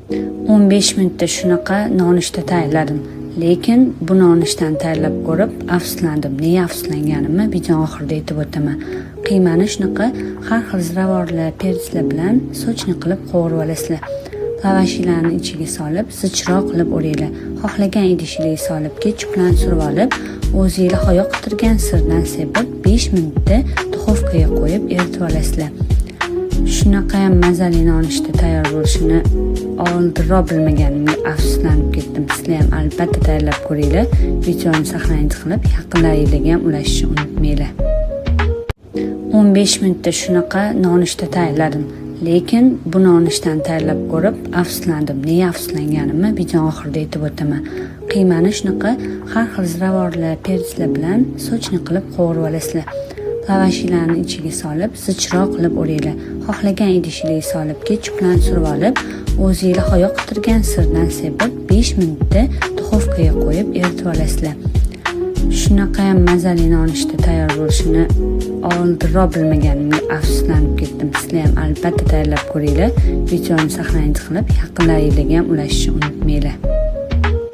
15 minutda shunaqa nonushta tayyorladim. Lekin bu nonushtani tayyorlab ko'rib afsuslandim. Nega afsuslanganimni video oxirida aytib o'taman. Qiymani shunaqa har xil ziravorlar, перец lar bilan сочный qilib qovurib olasizlar. Lavashlarni ichiga solib, zichroq qilib o'ringlar. Xohlagan idishinglarga solib, ketchup bilan surib olib, o'zinglar yoqtirgan сыр dan sepib, 5 minutda duxovkaga qo'yib eritib olasizlar. Shunaqayam mazali nonushta tayyor bo'lishini oldinroq bilmaganimga afsuslanib ketdim. Sizlar ham albatta tayyorlab ko'ringlar. Videoni сохранить qilib, yaqinlaringlarga ham ulashishni unutmanglar. 15 minutda shunaqa nonushta tayyorladim. Lekin bu nonushtani tayyorlab ko'rib afsuslandim. Nega afsuslanganimni video oxirida aytib o'taman. Qiymani shunaqa har xil ziravorlar, перец lar bilan сочный qilib qovurib olasizlar. Lavashlarni ichiga solib, zichroq qilib o'ringlar. Xohlagan idishinglarga solib, ketchup bilan surib olib, o'zinglar yoqtirgan сыр dan sepib, 5 minutda duxovkaga qo'yib eritib olasizlar. Shunaqayam mazali nonushta tayyor bo'lishini oldinroq bilmaganimga afsuslanib ketdim. Sizlar ham albatta tayyorlab ko'ringlar. Videoni сохранить qilib, yaqinlaringlarga ham ulashishni unutmanglar.